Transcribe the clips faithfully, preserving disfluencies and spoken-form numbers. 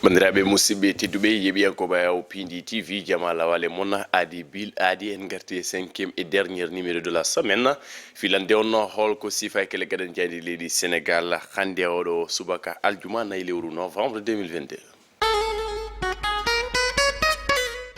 Banndiraaɓe musidɓe tedduɓe, yeeɓiyankooɓe o P D T V, jama lawale mon, aadi bil aadi en ngarti e cinquième et dernière numéro de la semaine. Filande on holko sifa e kele gaɗen jayndi leydi Sénégal hannde oɗo subaka aljuma nayi lewru novembre deux mille vingt-deux.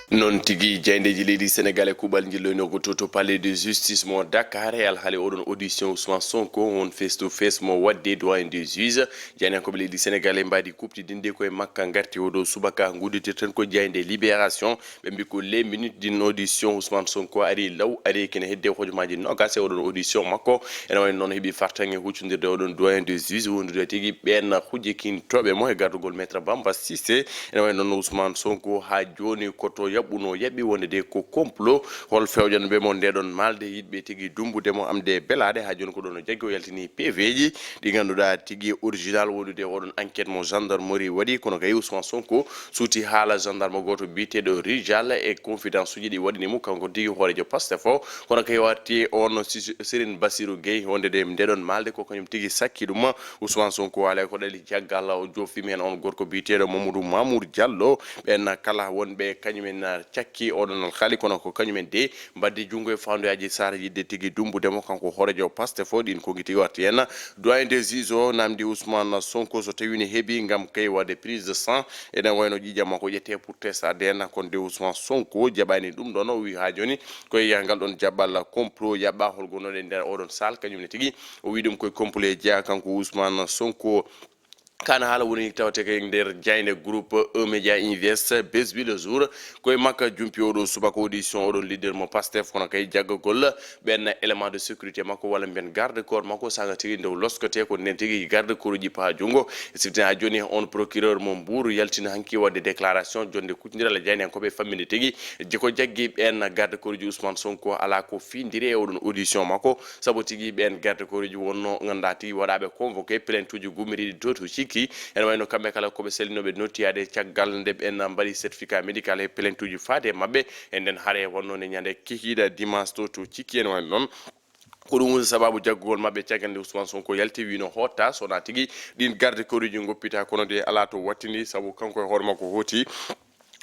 Noon tigi, jayndeeji leydi Sénégal e kuuɓal njilloynoogo to, to Palais de Justice mo Dakar e alhaali oɗon audition Ousmane Sonko, on face to face mo waɗde doyen des juges. Jaynankooɓe leydi Sénégal e mbaadi kuɓtidinde koye makka ngarti oɗo subaka, ngudditirten ko jaynde Libération. Ɓe mbi ko les minutes d'une audition Ousmane Sonko ari law, ari kene hedde hojomaaji noogas e oɗon audition makko. Ene wayi noon heɓi fartaŋŋe huccondirde oɗon doyen des juges, wondude tigi ɓeen hujjikintooɓe mo e gardugol Maître Bamba Cissé. Ene wayi noon Ousmane Sonko haa jooni ko to yaɓɓuno yaɓɓi wonde de ko complot. Hol fewjanɓe mo ndeɗon maalde yiɗɓe tigi dumbude mo am de belaade haa jooni ko ɗoon o jaggi o yaltini P V ji ɗi ngannduɗaa tigi original wondude oɗon enquête mo gendarmerie waɗi, kono kay Ousmane Sonko suuti haala gendarme gooto biyeteeɗo Rijal e confidence uji ɗi waɗani mo kanko tigi hooreejo Pastef o. Kono kay warti on Si-, Serigne Bassirou Gueye wonde de ndeɗon maalde ko kañum tigi sakki ɗum. Ousmane Sonko waale ko ɗali jaggal o joffi men on gorko biyeteeɗo Mamadou Mamour Diallo. Ɓen kala wonɓe kañumen cakki oɗon alhaali kono ko kañumen de mbaddi junngo e faandu e Adji Sarr yiɗde tigi dumbude mo kanko hooreejo Pastef o. Ɗin ko ngi tigi warti heen. Doyen des juges o namdi Ousmane Sonko so tawi ne heɓi ngam kay waɗde prise de sang. Ene wayno ƴiiƴam makko ƴettee pour test A D N, kono de Ousmane Sonko jaɓaani ɗum ɗoon. O wi haa jooni koye ngal ɗoon jaɓɓal complot yaɓɓa hol gonnoɗo e nder oɗon salle. Kañum ne tigi o wi ɗum koye complot e jeyaa kanko Ousmane Sonko. Kana haala woni tawte ko e nder jaynde groupe E Média Invest, Besbi le jour. Koye makka jumpi oɗo subaka audition oɗon leader mo Pastef, kono kay jaggagol ɓen élément de sécurité makko walla mbiyen garde corps makko, saga tigi nde o loskote ko nden tigi garde corps uji paha junngo. E siftin haa jooni on procureur mo Mbour yaltina hanki waɗde déclaration jonde kuccondiral e jaynankooɓe famminde tigi jiko jaggi ɓen garde corps uji Ousmane Sonko ala ko findiri e oɗon audition makko. Sabu tigi ɓen garde corps uji wonno ngannduɗaa tigi waɗaɓe convoqué plainte uji gummiriɗi to to cikki. Ene wayno kamɓe kala koɓe sellinooɓe nottiyaade caggal nde ɓen mbaɗi certificat médical e plainte uji faade e maɓɓe. E nden hare wonno nde ñande kikiiɗe dimanche to to cikki. Ene wayno noon ko ɗum woni sababu jaggugol maɓɓe caggal nde Ousmane Sonko yalti wino hotta sona tigi ɗin garde corps uji ngoppita, kono de ala to wattini sabu kanko e hoore makko hooti.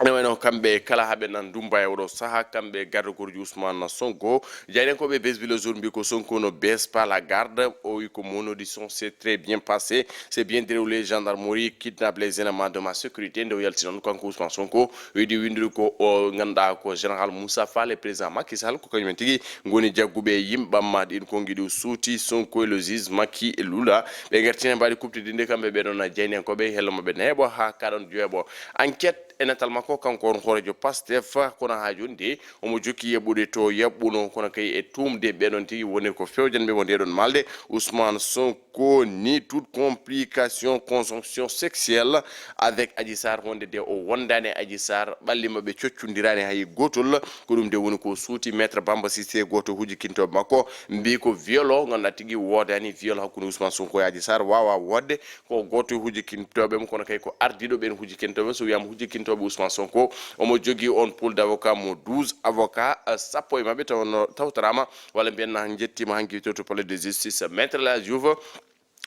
Ene wayno kamɓe kala haɓe nan dumba e oɗo saha kamɓe garde corps uji Ousmane Sonko. Jayɗen ko ɓe Besbi le jour mbi ko Sonko no baisse pas la garde, o wi ko mon audition c'est très bien passé, c'est bien déroulé, gendarmerie kidnappe les éléments de ma sécurité. Nde o yalti noon kanko Ousmane Sonko weydi windude ko o ngannduɗaa ko général Moussa Fall e président Macky Sall ko kañumen tigi ngoni jagguɓe yimɓam ma ɗin konngi ɗi o suuti Sonko e le juge Macky e Lula. Ɓe ngartine mbaɗi kuɓtidinde kamɓe ɓe ɗon jaynen ko ɓe hello maɓɓe neeɓo haa kaɗon joweɓo. Enquête e natal makko kanko on hoorejo Pastef, kono haa jooni de omo jokki yaɓɓude to yaɓɓuno, kono kay e tuumde ɓe ɗon tigi woni ko fewjanɓe mo nde ɗon malde Ousmane Sonko. Ko ni toute complication conjonction sexuelle avec Adji Sarr, wonde de o wondaani e Adji Sarr, ɓalli maɓɓe coccondiraani hay gootol. Ko ɗum de woni ko suuti Maître Bamba Cissé, gooto e hujjikintooɓe makko, mbi ko viol o ngannduɗaa tigi woodaani, viol hakkunde Ousmane Sonko e Adji Sarr waawa woodde. Ko gooto e hujjikintooɓe mo, kono kay ko ardiiɗo ɓeen hujjikintooɓe. So wiyaama hujjikintooɓe Ousmane Sonko, omo jogii on pool d' avocat mo douze avocat, eh, sappo e maɓɓe taw no tawtoraama walla mbiyen na njettiima hanki to, to palais de justice. Maître El Hadj Diouf,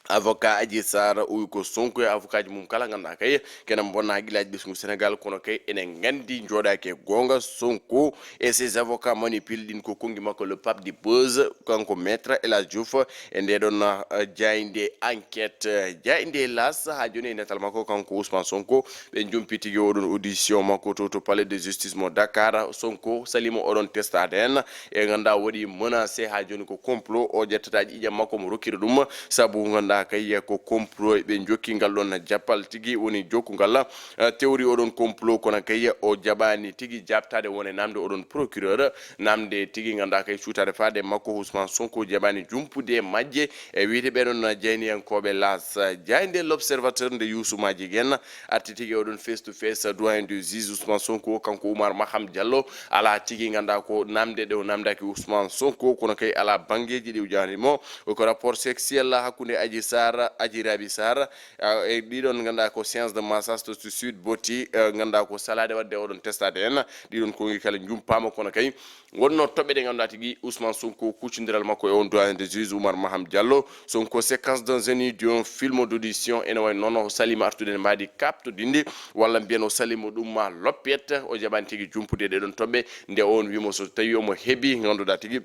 avocat Adji Sarr, o wi ko Sonko e avocat ji mum kala ngannduɗaa kay kene mbonna hakkillaaji ɓesngu Sénégal, kono kay enen nganndi njooɗaaki e goonga. Sonko et ses avocats manipulent, ɗin ko konngi makko le pape du buzz, kanko Maître El Hadj Diouf e nde ɗon, eh, jaaynde enquête, eh, jaaynde L'As haa jooni e natal makko kanko Ousmane Sonko. Ɓe jumpi tigi oɗon audition makko to, to palais de justice mo Dakar. Sonko salima oɗon test A D N e ngannduɗaa waɗi menacé haa jooni ko complot, o ƴettata ƴiiƴam makko mo rokkira ɗum, sabu ngannduɗaa kay ko complot. Ɓe jokki ngal ɗon jappal tigi woni jokkungal, eh, théorie oɗon complot, kono kay o jaɓaani tigi jaabtaade won e namde oɗon procureur. Namde tigi ngannduɗaa kay cuutaade faade makko Ousmane Sonko jaɓaani jumpude e majje. E wiyde ɓe ɗon jayniyankooɓe L'As, jaaynde L'Observateur nde Youssou Madjiguène arti tigi oɗon face to face doyen du juge Ousmane Sonko, kanko Oumar Maham Diallo. Alaa tigi ngannduɗaa ko namde ɗe o namdaaki Ousmane Sonko, kono kay alaa banngeeji ɗi o jaani mo. Ko rapport sexuel hakkunde Adji Sarr, Adji Raby Sarr, e ɗiɗon ngannduɗaa ko séance de massage to Sweet Beauty, ngannduɗaa ko salaade waɗde oɗon test A D N. Ɗiɗon konngi kala njumpaama, kono kay wonno toɓɓe ɗe ngannduɗaa tigi Ousmane Sonko kuccondiral makko e on doyen des juges Oumar Maham Diallo. Sonko séquence d'un génie d'un film d'audition, ene wayi noon o saliima artude ne mbaadi kaɓtodinndi walla mbiyen o saliima ɗum ma loppet, o jaɓaani tigi jumpude e ɗeɗon toɓɓe nde on wiimo so tawi omo heɓi ngannduɗaa tigi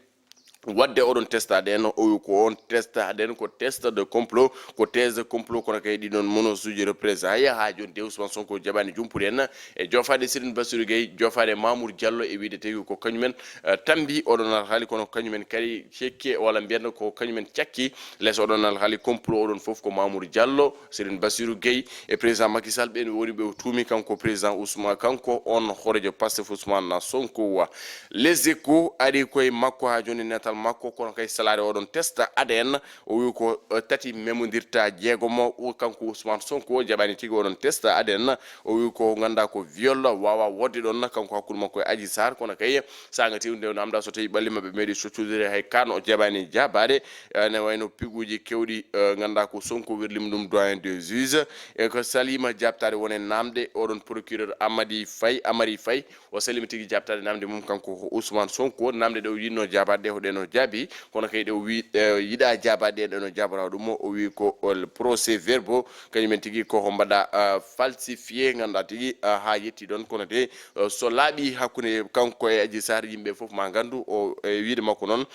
waɗde oɗon test A D N, o wi ko on test A D N ko test de complot, ko thèse de complot, kono kay ɗiɗon menace uji représailles haa jooni de Ousmane Sonko jaɓaani jumpude en e jofaade Serigne Bassirou Gueye, jofaade Mamour Diallo e wiide tigi ko kañumen, eh, tambi oɗon alhaali, kono kañumen kadi cekke walla mbiyen ko kañumen cakki les oɗon alhaali complot oɗon fof ko Mamour Diallo, Serigne Bassirou Gueye e président Macky Sall, ɓeen woni ɓe o tuumi kanko président Ousmane, kanko on hooreejo Pastef Ousmane Sonko wa. Les Échos ari koye makko haa jooni, natal makko, kono kay salaade oɗon test A D N, o wi ko, eh, tati memondirta jeegomo, o kanko Ousmane Sonko jaɓaani tigi oɗon test A D N, o wi ko ngannduɗaa ko viol waawa wodde ɗon kanko hakkunde makko e Adji Sarr, kono kay saanga tigi nde namda so tawi ɓalli maɓɓe meeɗi soccodire hay kaan o jaɓaani jaabaade, eh, ne wayno piguuji kewɗi, eh, ngannduɗaa ko Sonko wirlima ɗum doyen des juges, e ko saliima jaabtaade won e namde oɗon procureur Amady Faye, Amary Faye, o saliima tigi jaabtaade namde mum kanko ko Ousmane Sonko. Namde ɗe o yiɗno jaabaade ɗe, ko ɗen o jaabi, kono kay ɗe o wi, eh, yiɗa jaabaade ɗe, ɗen o jaabata ɗum, o wi ko, eh, procès verbaux, kañumen tigi ko ko mbaɗa, eh, falsifié, ngannduɗaa tigi, eh, haa yetti ɗon, kono de, eh, so laaɓi hakkunde kanko e Adji Sarr, yimɓe fof ma nganndu o, e wiide makko noon,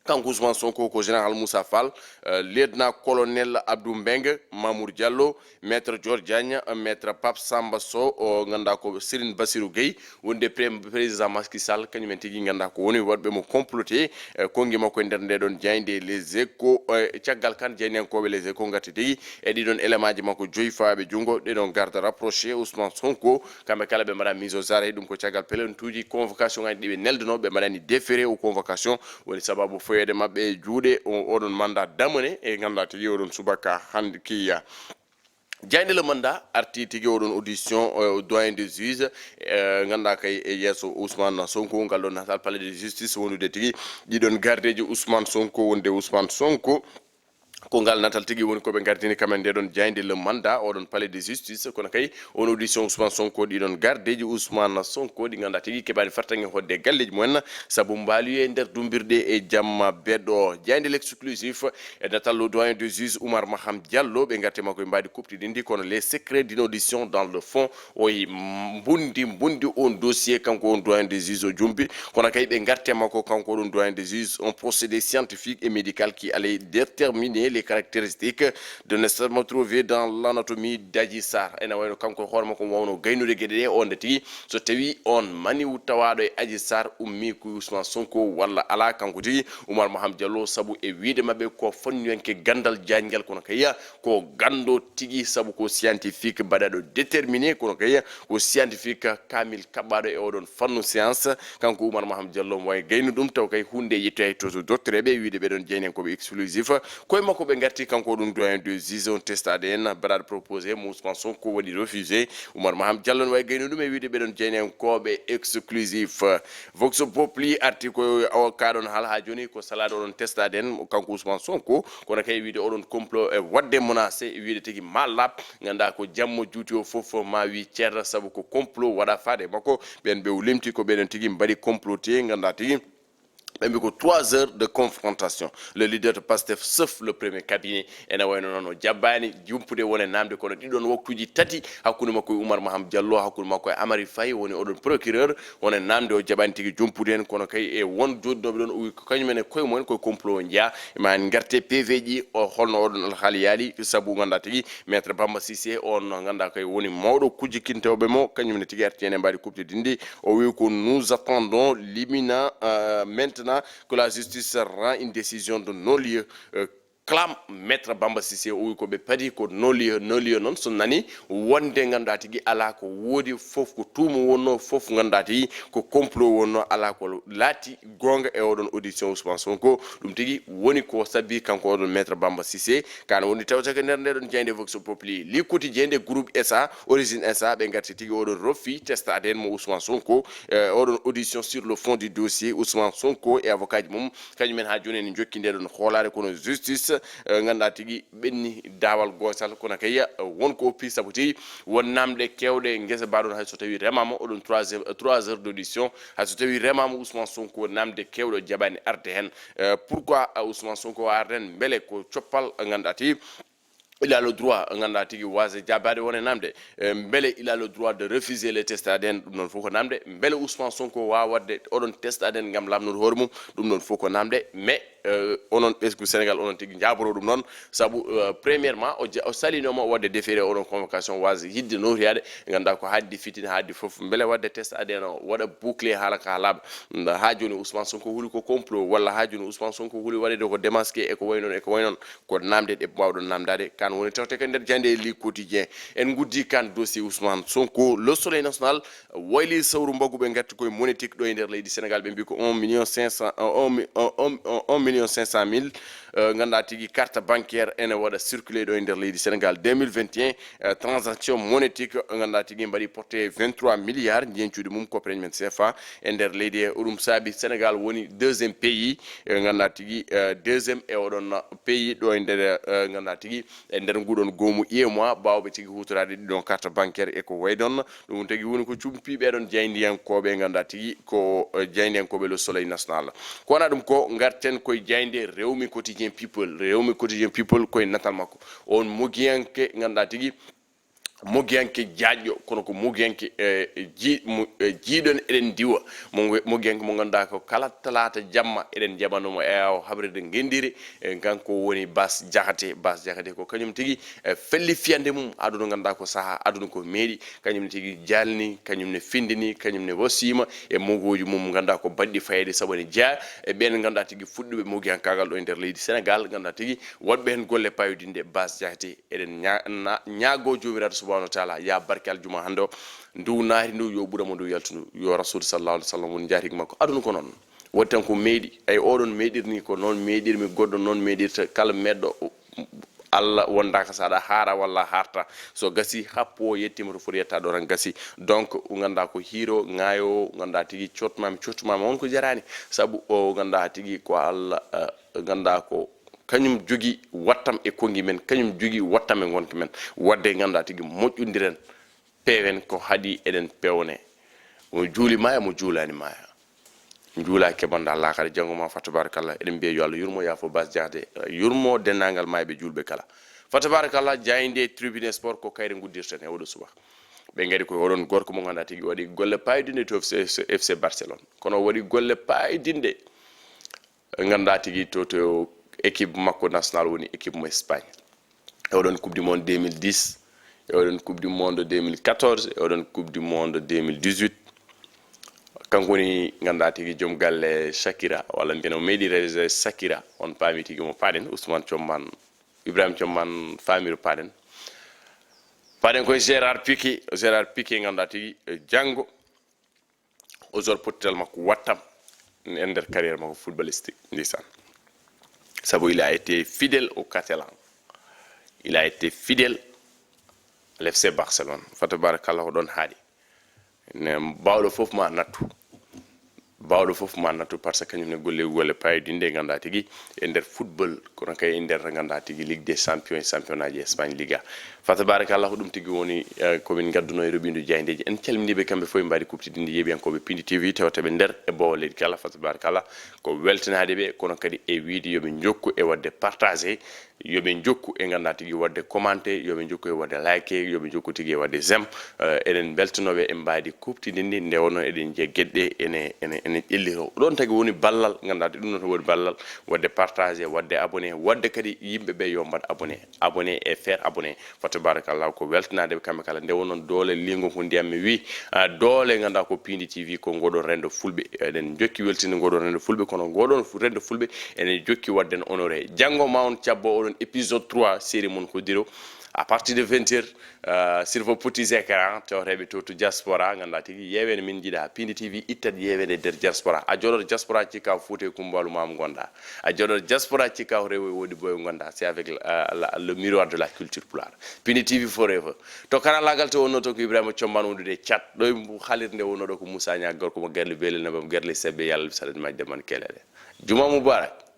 kanko Ousmane Sonko ko général Moussa Fall, eh, lieutenant colonel Abdou Mbengue, Mamour Diallo, maître Dior Diagne, maître Pape Samba Sow, o ngannduɗaa ko Serigne Bassirou Gueye, wonde pre-, président Macky Sall, kañumen tigi ngannduɗaa ko woni waɗɓe mo comploté, eh, konngi makko e nder nde ɗon jaaynde Les Échos, eh, caggal kan jayniyankooɓe Les Échos ngatti tigi e ɗiɗon élément ji makko joyi fawaaɓe junngo, ɗeɗon garde rapproché Ousmane Sonko, kamɓe kala ɓe mbaɗa mise aux arrêts, ɗum ko caggal plainte uji, convocation ngaji ɗi ɓe nelduno, ɓe mbaɗani déféré ou convocation, woni sababu foyeede maɓɓe e juuɗe o-, oɗon mandat damone e ngannduɗaa tigi oɗon subaka hannde kiya. Jaaynde Le Mandat arti tigi oɗon audition, eh, doyen des juges, eh, ngannduɗaa kay e yeeso Ousmane Sonko, ngal ɗon natal palais de justice wondude tigi ɗiɗon gardeji Ousmane Sonko, wonde Ousmane Sonko ko ngal natal tigi woni ko ɓe ngardini kamen nde ɗon jaaynde Le Mandat, oɗon palais de justice, kono kay on audition Ousmane Sonko, ɗiɗon gardeji Ousmane Sonko ɗi ngannduɗaa tigi keɓaani fartaŋŋe hoɗde galleji mumen, sabu mbaaluye e nder dumbirɗe e jamma beɗo. Jaaynde L'Exclusif e natal le doyen des juges Oumar Maham Diallo, ɓe ngarte makko e mbaadi kuɓtidinndi, kono les secrets d'une audition dans le fond, o yi mbundi, mbundi on dossier, kanko on doyen des juges o jumpi, kono kay ɓe ngarte makko, kanko ɗon doyen des juges, un procédé scientifique et médical qui allait déterminer les caractéristiques de ne spermatozoïde dans l'anatomie d'Adji Sarr. Ene wayno kanko hoore makko wawno gaynude geɗe ɗe, on nde tigi so tawi on maniw tawaaɗo e Adji Sarr ummi ko Ousmane Sonko walla alaa, kanko tigi Oumar Maham Diallo, sabu e wiide maɓɓe ko fannuyanke ganndal jaajngal, kono kay ko ganndo tigi, sabu ko scientifique baɗaɗo déterminé, kono kay ko scientifique kaamil kaɓɓaaɗo e oɗon fannu science. Kanko Oumar Maham Diallo mo wawi gaynu ɗum, taw kay hunde yettoyay to, to dottoreɓe, wiide ɓeɗon jeynenkooɓe exclusif. Koye makko ɓe garti, kanko ɗum doyen de juge, on test A D N baɗaɗo proposé mo Ousmane Sonko waɗi refusé. Oumar Maham Diallo ne wawi gaynu ɗum e wiide ɓeɗon jeynenkooɓe exclusif. Vox Populi arti ko o kaɗon haala ha joni ko salaade oɗon test A D N kanko Ousmane Sonko, kono kay wiide oɗon complot e waɗde menacé e wiide tigi ma laaɓ, ngannduɗaa ko jammo juuti o fof ma wi ceerno, sabu ko complot waɗa faade e makko. Ɓen ɓe o limti ko ɓeɗon tigi mbaɗi comploté, ngannduɗaa tigi ɓe mbi ko trois heures de confrontation. Le leader de Pastef sauf le premier cabinet. Ene wayno noon o jaɓɓaani jumpude won e namde, kono ɗiɗon waktuuji tati hakkunde makko e Oumar Maham Diallo, hakkunde makko e Amary Faye, woni oɗon procureur, won e namde o jaɓaani tigi jumpude heen, kono kay e won jooɗinooɓe ɗoon, o wi ko kañum en e koye mumen koye complot o njeyaa. Ma en ngarte P V ji, o holno oɗon alhaali yaali, sabu ngannduɗaa tigi Maître Bamba Cissé, on ngannduɗaa kay woni mawɗo kujjikintooɓe mo, kañum ne tigi arti heen e mbaadi kuɓtidinndi. O wi ko nous attendons l'imminent, euh, maintenant que la justice rend une décision de non-lieu, euh, clame Maître Bamba Cissé. O wi ko ɓe padi ko non-lieu, non-lieu noon so nani wonde ngannduɗaa tigi alaa ko woodi fof, ko tuumu wonno fof ngannduɗaa tigi ko complot wonno, alaa ko laati goonga e oɗon audition Ousmane Sonko. Ɗum tigi woni ko sabbi kanko oɗon Maître Bamba Cissé. Kana woni tawata ko nder nde ɗon jeyde Vox Populi, li quotidien de groupe S A, origine S A, ɓe ngarti tigi oɗon rofi test A D N mo Ousmane Sonko, e oɗon audition sur le fond du dossier Ousmane Sonko e avocat ji mum. Kañum en haa jooni ene njokki nde ɗon hoolaare, kono justice eh, ngannduɗaa tigi ɓenni daawal gootal, kono kay, eh, won ko oppi, sabu tigi won namde keewɗe ngesa mbaɗon, hay so tawi remaama oɗon trois heures, trois heures d'audition, hay so tawi remaama Ousmane Sonko, namde keewɗe jaɓaani arde heen. Eh, pourquoi, eh, Ousmane Sonko arde heen? Mbele ko coppal, eh, ngannduɗaa tigi il a le droit, ngannduɗaa tigi waasde jaabaade won e namde. Eh, mbele il a le droit de refuser les tests A D N? Ɗum noon fof ko namde. Mbele Ousmane Sonko waawa waɗde oɗon test A D N ngam lamndude hoore mum? Ɗum noon fof ko namde. Mais, eh, onon ɓesngu Sénégal, onon tigi njaaboro ɗum noon. Sabu, eh, premièrement, o ja-, o salinooma waɗde déféré oɗon convocation, waasde yiɗde nootoyaade, ngannduɗaa ko haɗdi fitina, haɗdi fof. Mbele waɗde test A D N o waɗa bouclé haala ka laaɓa? Nda haa jooni Ousmane Sonko huli ko complot, walla haa jooni Ousmane Sonko huli waɗeede ko démasqué e ko wayi noon, e ko wayi noon? Ko namde ɗe mbaawɗon namdaade. Kan woni tawte ko nder jaaynde Le Quotidien. En nguddii kan dossier Ousmane Sonko. Le Soleil National wayli sawru mbaggu, ɓe ngatti koye monétique ɗo e nder leydi Sénégal, ɓe mbi ko un million cinq cent, un mi-, un, un, un million cinq cent mille, eh, ngannduɗaa tigi carte bancaire ene waɗa circulé ɗo e nder leydi Sénégal. Deux mille vingt et un, eh, transaction monétique, ngannduɗaa tigi mbaɗi porté vingt-trois milliards njeñcuuɗi mum, koppareeji men C F A e nder leydi he. Oɗum saabi Sénégal woni deuxième pays, eh, ngannduɗaa tigi, eh, deuxième e oɗon pays ɗo e nder, eh, ngannduɗaa tigi e nder nguɗon goomu U E M O A, baawɓe tigi huutoraade ɗiɗon carte bancaire e ko wayi noon. Ɗum tigi woni ko cumpi ɓeɗon jaayndiyankooɓe, ngannduɗaa tigi ko, eh, jaayndiyankooɓe Le Soleil National. Ko wona ɗum ko, ngarten koye jaaynde Rewmi Quotidien People. Rewmi Quotidien People koye natal makko. On mogiyanke, ngannduɗaa tigi, mogiyanke jaajɗo, kono ko mogiyanke, eh, ji-, mo-, eh, jiiɗon eɗen ndiwa. Mo-, mogiyanke mo ngannduɗaa ko kala talaata jamma eɗen njaɓanoo mo e awo habrirde ngenndire. Eh, kanko woni Bas Jaxate. Bas Jaxate ko kañum tigi, eh, felli fiyande mum aduna, ngannduɗaa ko sahaa aduna ko meeɗi. Kañum ne tigi jaalni, kañum ne findini, kañum ne wasiima e mogooji mum, ngannduɗaa ko baɗɗi fayde, sabu ene jeyaa e ɓeen, ngannduɗaa tigi fuɗɗuɓe mogiyankaagal ɗo e nder leydi Sénégal, ngannduɗaa tigi waɗɓe heen golle payodinɗe. Bas Jaxate, eɗen ña-, na-, ñaagoo Joomiraaɗo Subhaanahu wa Taala, yaa barke aljuma hannde o, ndu naati ndu, yo ɓura mo ndu yaltu ndu, yo Rasuul sallallahu alaihi wa sallam won njaatigi makko. Aduna ko noon, waɗi tan ko meeɗi. Ay, oɗon meeɗirni ko noon meeɗirmi, goɗɗo noon meeɗirta. Kala meeɗɗo Allah wondaaka so aɗa haara walla a haarta. So gasi happo o yettiima to foti yetta ɗo tan gasi. Donc, ngannduɗaa ko hiiro, ŋaayo, ngannduɗaa tigi cottuma mi, cottuma mi, won ko jaraani. Sabu o ngannduɗaa tigi ko Allah, eh, ngannduɗaa ko kañum jogi wattam e konngi men, kañum jogi wattam e ngonka men. Waɗde ngannduɗaa tigi moƴƴondiren, peewen ko haɗi eɗen peewne. Mo juuli maaya, mo juulaani maaya. Njuula keɓanɗaa laakara janngo ma, fa tabarakallah. Eɗen mbiya yo Allah yurmo, yaafo Bas Jaxate, yurmo denndaangal maayɓe juulɓe kala. Fa tabarakallah, jaaynde Tribune Sport ko kayre nguddirten e oɗo suba. Ɓe ngari ko oɗon gorko mo ngannduɗaa tigi waɗi golle paydinɗe to F C, F C Barcelone. Kono o waɗi golle paydinɗe ngannduɗaa tigi to, to équipe makko national woni équipe mo Espagne. E oɗon Coupe du Monde deux mille dix, e oɗon Coupe du Monde deux mille quatorze, e oɗon Coupe du Monde deux mille dix-huit. Kanko woni ngannduɗaa tigi joom galle Shakira, walla mbiyen o meeɗi réalisé Shakira. On paami tigi mo paaɗen, Ousmane Thiombane, Ibrahima Thiombane faamiro paaɗen. Paaɗen koye Gérard Piqué, Gérard Piqué ngannduɗaa tigi, eh, janngo o jor pottital makko wattam e nder carrière makko footballistique, ndeysaan. Sabu il a été fidèle au Catalan. Il a été fidèle à l'F C Barcelone. Fa tabarakallah, ko ɗon haaɗi. Ne, baawɗo fof ma nattu. Baawɗo fof ma nattu, par ce que kañum ne golle, golle paayodinɗe, ngannduɗaa tigi e nder football, kono kay e nder, ngannduɗaa tigi, Ligue des Champions e championnat ji Espagne, Liga. Fa tabarakallah, ko ɗum tigi woni, eh, ko min ngadduno e roɓindo jaayndeeji. En calminii ɓe kamɓe fof, e mbaadi kuɓtidinndi yeeɓiyankooɓe Pindi T V, tewteɓe nder e boowo leydi kala. Fa tabarakallah, ko weltanaade ɓe, kono kadi e wiide yo ɓe njokku e waɗde partagé, yo ɓe njokku e, ngannduɗaa tigi, waɗde commenté, yo ɓe njokku e waɗde like, yo ɓe njokku tigi e waɗde j'aime. Eh, eɗen mbeltanoo ɓe e mbaadi kuɓtidinndi, nde wonno eɗen njiya geɗe ene, ene, ene ƴellitoo. Ɗoon tagi woni ballal, ngannduɗaa, ɗum noon woni ballal, waɗde partagé, waɗde abonné, waɗde kadi yimɓe ɓe yo mbaɗ abonné. Abonné et faire abonné. Fa tabarakallah, ko weltanaade ɓe kamɓe kala. Nde wonno doole liingo ko ndiyam mi wi, ah, doole ngannduɗaa ko Pindi T V, ko ngoɗon renndo fulɓe. Eɗen njokki weltinde ngoɗon renndo fulɓe, kono ngoɗon fu-, renndo fulɓe ene jokki waɗden honoré. Janngo ma on cabbo oɗon épisode trois série mon ko Diro. À partir de vingt heures, euh, sur vos petits écrans, tewteɓe to, to diaspora, ngannduɗaa tigi yeewere min njiɗa. Pindi T V ittat yeewere nder diaspora. A jooɗoto diaspora, cikka ko Fuuta e Kummbalu Maamu ngonɗaa. A jooɗoto diaspora, cikka ko rewo e woodi boyo ngonɗaa. C'est avec, euh, la, le miroir de la culture pulaar. Pindi T V forever. To karallaagal to wonnoo to ko Ibrahima Thiombane wondude e Thiat. Ɗo e haalirde nde wonnoo ɗo ko Moussa Niang, gorko mo Gerle Beele, nebam Gerle Sebbe, Yalla saɗat majde man kelele. Juma Mubarak.